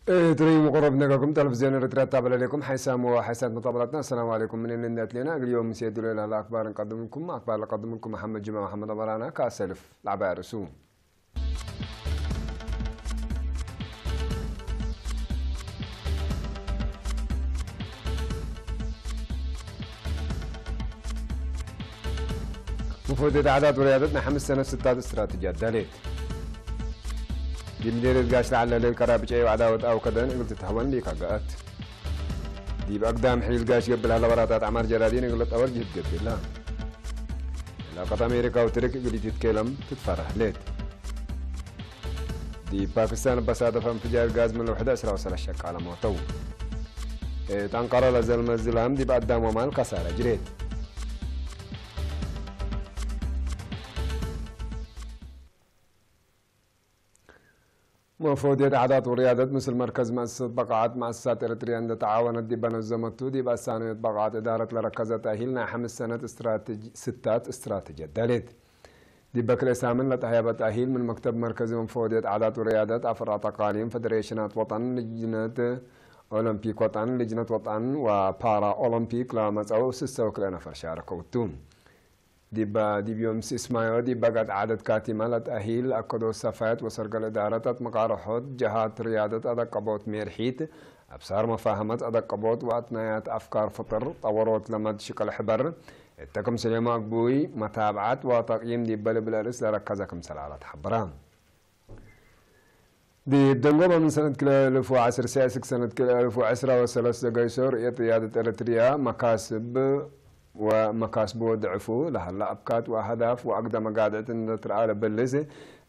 ትሪሙ ቅሩብ ነገርኩም ተለቪዝዮን ኤርትራ ኣታበለለይኩም ሓይሳም ወሓይሳት መጣበላትና። ኣሰላሙ ዓለይኩም። ምን ልነት ሌና እግልዮም ምስ የድሎ ኢላላ ኣክባር እንቀድምልኩም። ኣክባር ለቀድምልኩም መሓመድ ጅማ መሓመድ ኣበራና ካሰልፍ ላዕባ ርእሱ። መፈወድየት ዓዳት ወርያደት ናይ ሓምስ ሰነ ስታት ስትራተጂ ኣዳሌት። ዲብ ምዴርየት ጋሽ ለዓል ለሌት ከራብጨ ወዕዳ ወጣው ከደን እግል ትትህወን ሊካ ገኣት። ዲብ ኣግዳም ሕሊል ጋሽ ገብላ ለበራታት ዓማር ጀራዲን እግል ጠወር ጅህድ ገቢላ። ላቀት ኣሜሪካ ወትርክ እግል ትትከለም ትትፈራህ ሌት። ዲብ ፓኪስታን በሳደፈ እንፍጃር ጋዝ ምን ለውሕደ ዕስራ ወሰላስ ሸቃለ ሞተው። እት ኣንቃራ ለዘልመ ዝላም ዲብ ኣዳም ወማል ካሳረ ጅሬት። መፈወድየት ዓዳት ወርያደት ምስል መርከዝ መእሰሰት በቃዓት መእሰሳት ኤርትርያ እንደ ተዓወነት ዲብ በነዘመቱ ዲብ ኣሳነዮት በቃዓት እዳረት ለረከዘ ተእሂል ናይ ሓምስ ሰነት ስትራተጂ፣ ስታት ስትራተጂ ኣዳሌት። ዲበ ክልኤ ሳምን ለተህየበ ተእሂል ምን መክተብ መርከዚ መፈወድየት ዓዳት ወርያደት ኣፍራጥ ኣቃሊም ፈደሬሽናት ወጠን፣ ልጅነት ኦሎምፒክ ወጠን፣ ልጅነት ወጠን ወፓራ ኦሎምፒክ ለመጸው ስሰ ወክልኤ ነፈር ሻረከውቱ። ዲባ ዲብ ዮም ሲስማዮ ዲባ ጋድ ዓደት ካቲማ ለተእሂል ኣከዶ ሰፋየት ወሰርገል እዳረታት መቃርሖት ጀሃት ርያደት ኣደቀቦት ሜርሒት ኣብሳር መፋህመት ኣደቀቦት ወኣትናያት ኣፍካር ፍጥር ጠወሮት ለመድ ሽቅል ሕበር እተ ክምስሌማ ኣግቡይ መታብዓት ወተቅይም ዲበ ልብል ርእስ ለረከዘ ክምሰል ኣላ ተሓብራ። ዲብ ደንጎባ ምን ሰነት ክልኤ እልፍ ወዓስር ሲያስክ ሰነት ክልኤ እልፍ ወዕስራ ወሰለስተ ገይሶ ርእየት ርያደት ኤረትርያ መካስብ ወመካስቡ ወድዕፉ ለሀላ ኣብካት ወአህዳፍ ወአግደ መጋድዕት እንደ ትርአ ለበልስ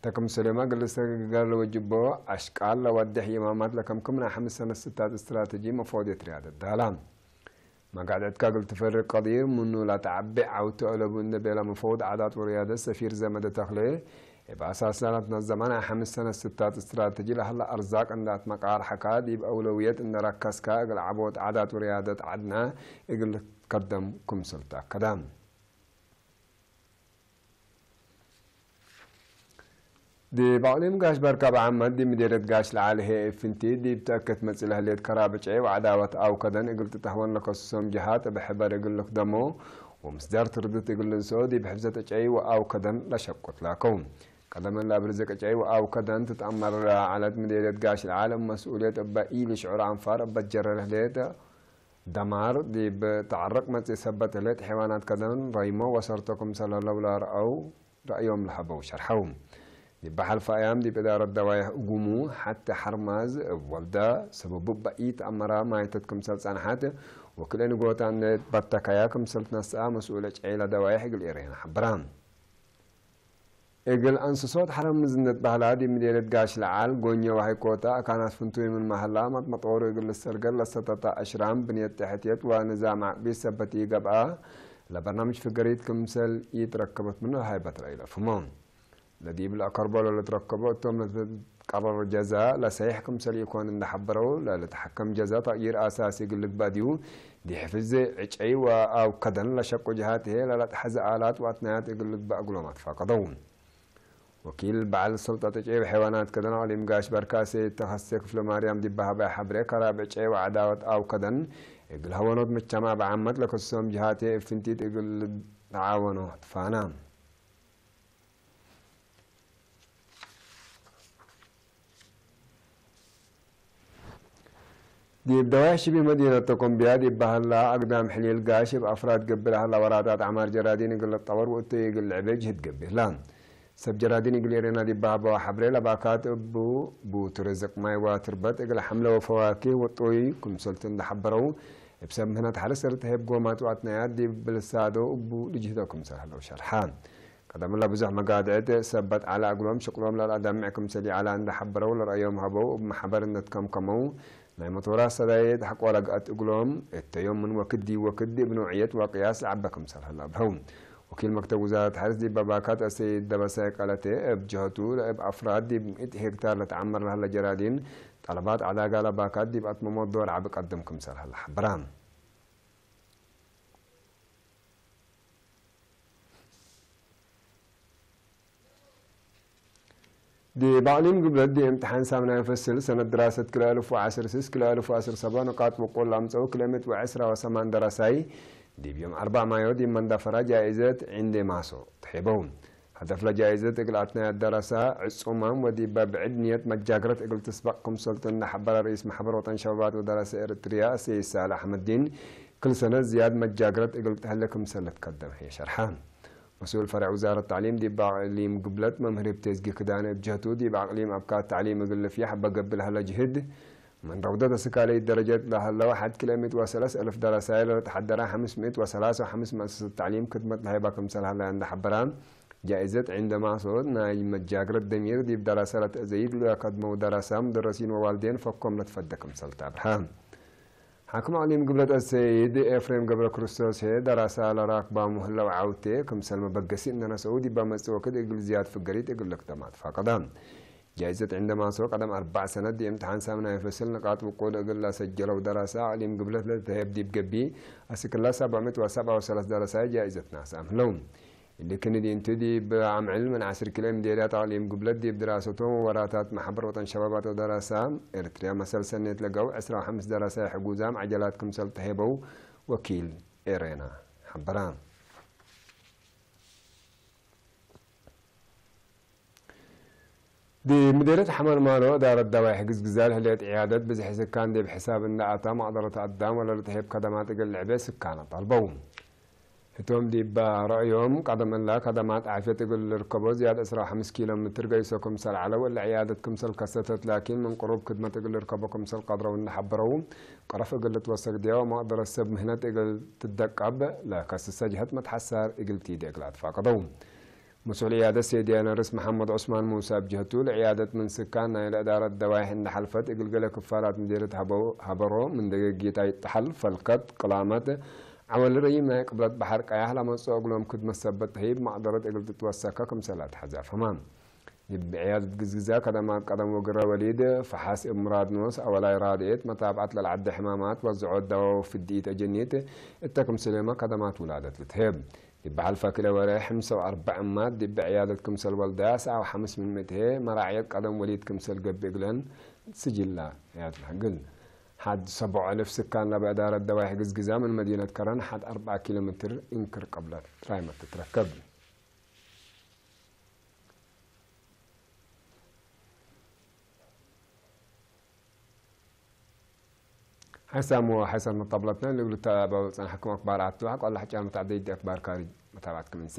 ተክምሰሌማ ግልስ ተገጋር ለወጅቦ አሽቃል ለወድሕ ይማማት ለከምክም ናይ ሐምስ ሰነት ስታት ስትራተጂ መፈወድ የትርያደት ዳላ። መጋድዕትካ እግል ትፈርግ ቀዲር ምኑ ላተዓቤ ዓውቲ አለቡ እንደ ቤላ መፈውድ ዓዳት ወርያደት ሰፊር ዘመደ ተኽሌ፣ እብ አሳስ ላናትና ዘማን አይ ሐምስ ሰነት ስታት ስትራተጂ ለሀላ አርዛቅ እንደ አትመቃርሐካ ዲብ አውለውየት እንደ ረከስካ እግል ዓቦት ዓዳት ወርያደት ዓድና እግል ከደም ክምሰል ተአከዳ። ዲብ አቅሊም ጋሽ በርካብ ዓመት ዲብ ምዴርየት ጋሽ ለዓል ሄ እፍንቲ ዲብ ተእከት መጽእ ለህሌት ከራብ ጨይ ወዐዳወት አውከደን እግል ትጠህወን ለከሱሶም ጀሃት እብ ሕበር እግል ልክደሞ ወምስዳር ትርድት እግል ልንስኦ ዲብ ሕፍዘት ጨይ ወአውከደን ለሸቁት ላከው። ቀደመን ለአብርዘ ቀጨይ ወአውከደን ትትአመር ለዐለት ምዴርየት ጋሽ ለዓል እብ መስኡልየት እበ ኢልሽዑር አንፋር እበ ትጀረ ለህሌት ደማር ዲብ ተዐርቅ መጽእ ሰበት ህሌት ሐይዋናት ከደን ረይሞ ወሰርቶ ክምሰል ህለው ለረአው ረአዮም ለሀበው ሸርሐው። ዲብ በሐልፍ አያም ዲብ እዳረት ደዋይሕ እጉሙ ሐቲ ሐርማዝ እብ ወልዳ ሰበቡ እበ ኢተአመራ ማይተት ክምሰል ጸንሐት ወክልኤ ንጎታ እንዴ በተከያ ክምሰል ትነስአ መስኡል ጨይላ ደዋይሕ እግል ኤረና ሐብራ። እግል አንስሶት ሐረምዝ እንዴ ትበህላ ዲብ ምዴርየት ጋሽ ለዓል ጎኘ ወሀይኮታ አካናት ፍንቱይ ምን መሀላ መጥመጦሩ እግል ልሰርገል ለሰተታ አሽራም ብንየት ተሕትየት ወንዛም ዐቅቢት ሰበት ኢገብአ ለበርናምጅ ፍገሪት ክምሰል ኢትረከበት ምኑ ለሀይበት ረአይ ለፍሞ። ለዲብ ለአከርቦ ለልትረከቦ እቶም ለትትቀረር ጀዛ ለሰሒሕ ክምሰል ኢኮን እንደ ሐበረው ለልትሐከም ጀዛ ተቅይር አሳሲ እግል ልግባእ ዲቡ ዲሕፍዝ ዕጨይ ወአውከደን ለሸቁ ጀሃት ህዬ ለለትሐዘ አላት ወአትናያት እግል ልግባእ እግሎም አትፋቀደው። ወኪል በዓል ሰልጠት ጨይ ወሐይዋናት ከደን አቅሊም ጋሽ በርካሴ ተኸሴ ክፍለ ማርያም ዲብ በሀባይ ሐብሬ ከራብ ጨይ ወዐዳወት አውከደን እግል ሀወኖት መቻማ በዓመት ለከሱሶም ጀሃት ህዬ እፍንቲት እግል ተዓወኖ ትፋና። ዲብ ደዋይሕ ሽቢ መዲነት ተኮምቢያ ዲብ በህላ አግዳም ሕሊል ጋሽ እብ አፍራድ ገብእ ለሀላ ወራታት ዐማር ጀራዲን እግል ልጠወር ወእቱ እግል ልዕቤ ጅህድ ገብእ ህላ። ሰብ ጀራዲን እግል ኤሬና ዲብ በሀበዋ ሐብሬ ለባካት እቡ ቡትርዝቅ ማይ ወትርበት እግል ሐምለ ወፈዋኪህ ወጦይ ክምሰልቱ እንደ ሐበረው እብ ሰብ ምህነት ሐርስ ርትሔ እብ ጎማት ወአትናያት ዲብ ብልሳዶ እቡ ልጅህዶ ክምሰል ህለው ሸርሐ። ቀደምለ ብዙሕ መጋድዕት ሰበት ዐለ እግሎም ሽቅሎም ለልአደምዕ ክምሰል ይዐለ እንደ ሐበረው ለረአዮም ሀበው እብ መሐበር እንደ ትከምከመው ናይ መቶራት ሰዳይት ሐቆ ለግአት እግሎም እተዮም ምን ወክድ ዲብ ወክድ እብ ነውዕየት ወቅያስ ለዐበ ክምሰል ህለ አብረው። ወኪል መክተብ ውዛረት ሐርስ ዲብ በባካት አሰይድ ደበሳይ ቀለቴ እብ ጀሀቱ ለእብ አፍራድ ዲብ ምእት ሄክታር ለተዐመር ለሀለ ጀራዲን ጠለባት ዐዳጋ ለባካት ዲብ አትመሞ ዶር ዐቢ ቀድም ክምሰል ህለ ሐበራ። ዲብ ኣቕሊም ግብለት ዲብ እምትሓን ሳምናይ ፍስል ሰነት ድራሰት ክልኤ እልፍ ወዓሰርተ ስስ ክልኤ እልፍ ወዓሰርተ ሰብዓ ንቃጥ ብቁል ኣምፀው ክልኤ ሚእት ወዕስራ ወሰማን ደራሳይ ዲብ ዮም ኣርባዕ ማዮ ዲብ መንዳፈራ ጃኢዘት ዒንዴ ማሶ ተሂበው። هدف ለጃኢዘት እግል ኣትናያት ደራሳ ዕጹማም ወዲባ ብዕድ ንየት መጃግረት እግል ትስበቕ ክምሰልቱ እንዳሓበራ ርኢስ ማሕበር ወጠን ሸባባት ወደራሳ ኤርትርያ ሰይድ ሳልሕ ኣሕመዲን ክል ሰነት ዝያድ መጃግረት እግል ትሕለ ክምሰለት ከደም የሸርሓ። መስኡል ፈረዕ ውዛረት ታዕሊም ዲብ ኣቕሊም ግብለት መምህር ብቴዝጊ ክዳነ እብ ጀህቱ ዲብ ኣቕሊም ኣብካ ታዕሊም እግል ልፍያሕ በገብእ ለሀለ ጅህድ መን ረውደት እስካለይ ደረጀት ለሀለው ሓድ ክልኤ ሚእት ወሰለስ እልፍ ደረሳይ ለተሓደራ ሓምስ ሚእት ወሰላሳ ወሓምስ መእሰሰት ታዕሊም ክድመት ለሀይባ ክምሰል ሀለያ እንዳሓበራ ጃኢዘት ዒንደ ማሶ ናይ መጃግረት ደሚር ዲብ ደራሳ ለተእዘይድ ለከድመው ደራሳ ሙደረሲን ወዋልዴን ፈኮም ለትፈደ ክምሰል ተኣብርሃ። ሓክም ኣቕሊም ግብለት ኣሰይድ ኤፍሬም ገብረ ክርስቶስ ሄ ደራሳ ለራክባ ምህለው ዓውቴ ክምሰል መበገሲ እነነሰኡ ዲባ መጽእ ወክድ እግል ዝያድ ፍገሪት እግል ለክተማት ፋቀዳ። ጃይዘት ዕንደ ማሶ ቀደም ኣርባዕ ሰነት ዲእምትሓን ሳምናይ ፍስል ንቃጥ ብቁል እግል ላሰጀለው ደራሳ ኣቕሊም ግብለት ለተሄብ ዲብ ገቢ ኣስክላ ሰብዕ ሚእት ወሰብዓ ወሰለስ ደራሳይ ጃይዘት ናሳ ምህለው። ኢልክኒ ዲንቱ ዲብ ኣምዕል ምን ዓስር ኪሎ ሜትር ዴርያት ኣቕሊም ግብለት ዲብ ድራሰቶም ወራታት ማሕበር ወጠን ሸባባት ወደራሳ ኤርትርያ መሰል ሰኔት ለገው ዕስራ ወሓምስ ደራሳይ ሕጉዛም ዓጀላት ክምሰል ተሄበው ወኪል ኤሬና ሓበራ። ዲብ ምዴርየት ሓመልማሎ እዳረት ደዋይ ሕግዝ ግዛል ህልየት ዕያደት ብዝሒ ስካን ዲብ ሕሳብ እንዳ ኣታ ማቕደረት ኣዳም ወለልትሄብ ከደማት እግል ልዕቤ ስካን ኣጣልበው። ህቶም ዲባ ረእዮም ቀደም እላ ከደማት ዓፍየት እግል ልርከቦ ዝያድ ዕስራ ወሓምስ ኪሎ ሜትር ገይሶ ክምሰል ዓለው እለ ዕያደት ክምሰል ከሰተት ላኪን ምን ቅሩብ ክድመት እግል ልርከቦ ክምሰል ቀድረው እንዳ ሓበረው ቀረፍ እግል ልትወሰግ ዲያ ወማቕደረት ሰብ ምህነት እግል ትደቀብ ለከስሰ ጅሀት መትሓሳር እግል ቲደ እግል ኣትፋቀደው። መስኡል ዕያደት ሴድያ ነርስ መሓመድ ዑስማን ሙሳ እብ ጀህቱ፣ ለዕያደት ምን ስካን ናይ ለእዳረት ደዋይሕ እንደ ሓልፈት እግል ገለ ክፋላት ምዴርየት ሃበሮ ምን ደገጊት ኣይጠሓል፣ ፈልከት፣ ቅላመት፣ ዓወል ረይም ናይ ቅብለት በሓር ቀያሕ ለመጽኦ እግሎም ክድመት ሰበት ተሂብ ማቕደረት እግል ትትወሰከ ክምሰል ኣትሓዛፈማ። ዲብ ዕያደት ግዝግዛ ከደማት ቀደም ወግረ ወሊድ፣ ፈሓስ እብ ምራድ ኖስ፣ ኣወላይ ራድኤት፣ መታብዓት ለልዓደ ሕማማት፣ ወዝዖት ደዋዊ ፍድኢት ኣጀኒት እተ ክምስሌመ ከደማት ውላደት ልትህብ። ዲብ ሓልፈ ክልኤ ወርሕ፣ ሕምሳ ወኣርባዕ እማት ዲብ ዕያደት ክምሰል ወልዳ፣ ሰዓብ ሓምስ ምን ምእት መራዕየት ቀደም ወሊድ ክምሰል ገብእ እግለን ስጅላ ያትላግል። ሓድ ሰብዖ እልፍ ስካን ለበ እዳረት ደዋይ ሕግዝ ግዛ ምን መዲነት ከረን ሓድ ኣርብዓ ኪሎ ሜትር እንክር ቅብለት ራይመት ትትረከብ። ሓይሳም ወሓይሳት መጣብላትና ልግሉ ተባበ ጸንሐኩም ኣክባር ኣትዋ ቆላ ሕጫን መታዕደይ ኣክባር ካሪ መታባት ክምንሴ።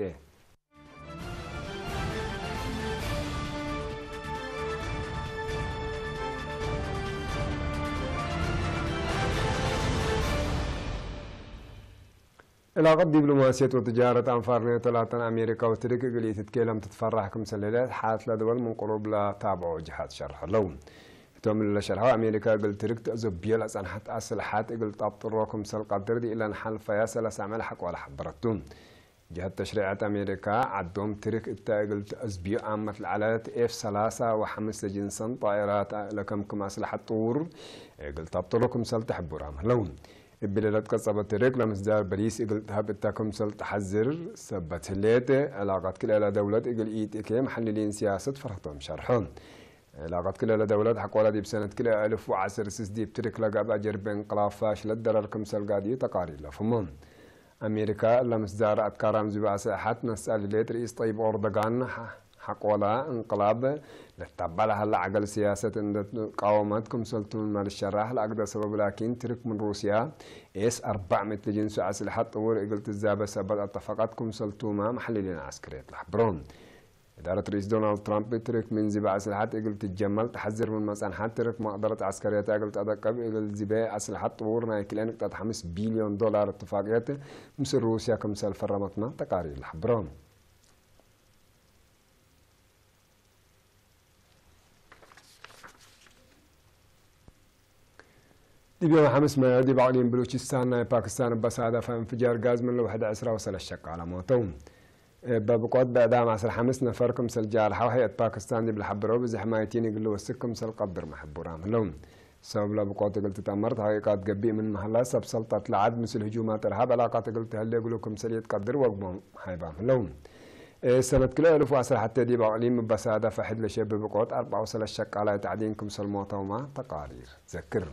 ዕላቀት ዲብሎማስየት ወትጃረት ኣንፋር ኔቶ ላተን ኣሜሪካ ወትሪክ እግል ኢትትኬለም ትትፈራሕ ክምሰል ህለት ሓት ለደወል ምን ቅሩብ ለታብዖ ጅሃት ሸርሕ ኣለው። እቶም ለሸርሐው ኣሜሪካ እግል ትሪክ ተዘብዮ ለጸንሐት ኣስልሓት እግል ጣጥሮ ክምሰል ቀድር ዲእለን ሓልፈያ ሰለሳ ዓመል ሓቆላ ሓበረቱ። ጅሀት ተሽሪዐት ኣሜሪካ ዓዶም ትሪክ እታ እግል ተእዝብዮ ኣመት ለዓለት ኤፍ ሰላሳ ወሓምስተ ጅንሰን ጣኢራት ለከምክም ኣስልሓት ጥውር እግል ታብጥሮ ክምሰል ተሕቡራም ህለው። እብለለት ቀጸበት ትሪክ ለምስዳር በሊስ እግል ተሀብ እታ ክምሰል ተሓዝር ሰበት ህሌት ዕላቀት ክልኤላ ደውለት እግል ኢትእኬ መሐልሊን ሲያሰት ፈርህቶም ሸርሖ። ዕላቀት ክልኤለ ደውለት ሐቆላ ዲብ ሰነት ክልኤ እልፍ ወዓሰርተ ስስ ዲብ ትሪክ ለገብአ ጀርቤ እንቅላብ ፋሽለት ደረር ክምሰል ጋድዩ ተቃሪር ለፍሞ። ኣሜሪካ ለምስዳር ኣትካራም ዝበኣሰ ሓት ነስኣልሌት ርኢስ ጠይብ ኦርዶጋን ሐቆላ እንቅላብ ለታባል ሀላ ዐገል ሲያሰት እንደ ቃወመት ክምሰልቱን መልሸራህ ለአግደ ሰበብ ላኪን ትሪክ ምን ሩስያ ኤስ ኣርባዕ ሚእት ጅንሱ አስልሐት ጥውር እግል ትዛበ ሰበት አተፈቃት ክምሰልቱማ መሐልሊን ዐስክርየት ለሐብሮ። እዳረት ርኢስ ዶናልድ ትራምፕ ትሪክ ምን ዚበ አስልሐት እግል ትጀመል ተሐዝር ምን መጸንሐት ትሪክ መቅደረት ዐስከርየት እግል ተጠቀብ እግል ዚበ አስልሐት ጥውር ናይ ክልኤ ንቅጠት ሐምስ ቢልዮን ዶላር እትፋቅየት ምስ ሩስያ ክምሰል ፈረመትማ ተቃሪር ለሐብሮ። ዲብ ዮም ሓምስ መ ዲብ ኣቕሊም ብሉቺስታን ናይ ፓክስታን እበሳዳፋ እንፍጃር ጋዝ ምን ለውሕደ ዕስራ ወሰለስተ ሸቃላ ሞተው። እበ ብቆት ብዕዳም ዓስር ሓምስ ነፈር ክምሰል ጃርሓው ሀይአት ፓክስታን ዲብ ለሐብረው ብዝሕ ማይቲን እግል ልወስክ ክምሰል ቀድር መሕቡራም ህለው። ሰብ ለብቆት እግል ትጠመር ተሕቂቃት ገቢእ ምን መህላ ሰብ ሰልጠት ለዓድ ምስል ህጁማት እርሃብ ዕላቃት እግል ተህሌ እግሉ ክምሰል የትቀድር ወግቦም ሃይባም ህለው። ሰበት ክልተ እልፍ ወዓሰርተ ዲብ ኣቕሊም በሳዳ ፈሕድ ለሸብብ ቆት ኣርባዓ ወሰላሳ ሸቃላይ ታዕዲን ክምሰል ሞተውማ ተቃሪር ዘክር።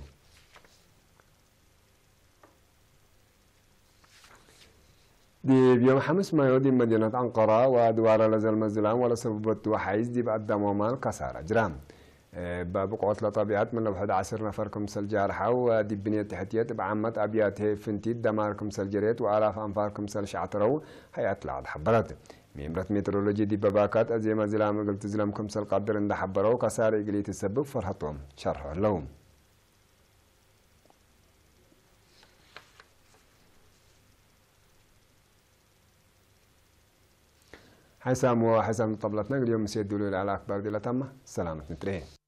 ዲብ ዮም ሓምስ ማዮ ዲብ መዲነት ኣንቀራ ወድዋራ ለዘልመ ዝላም ወለሰቡበቱ ሓይዝ ዲብ ኣዳሞማል ካሳራ ጅራ። ባብቆት ለጠቢዓት ምን ለውሕድ ዓስር ነፈር ክምሰል ጃርሓው ወዲብ ብንየት ትሕትየት ብዓመት ኣብያት ፍንቲት ደማር ክምሰል ጀሬት ወኣላፍ ኣንፋር ክምሰል ሻዕትረው ሃይኣት ለዓድ ሓበረት። ሚምረት ሜትሮሎጂ ዲበባካት ኣዜማ ዝላም እግል ትዝለም ክምሰል ቃድር እንዳሓበረው ካሳሪ እግል ትሰብብ ፈርሃቶም ሸርሖ ኣለው። ሓይሳም ወሓይሳም ጠብለትና ግዲዮም ምስ የድሉ ለኣላ ኣክባር ዲለታማ ሰላመት ንትርኤ።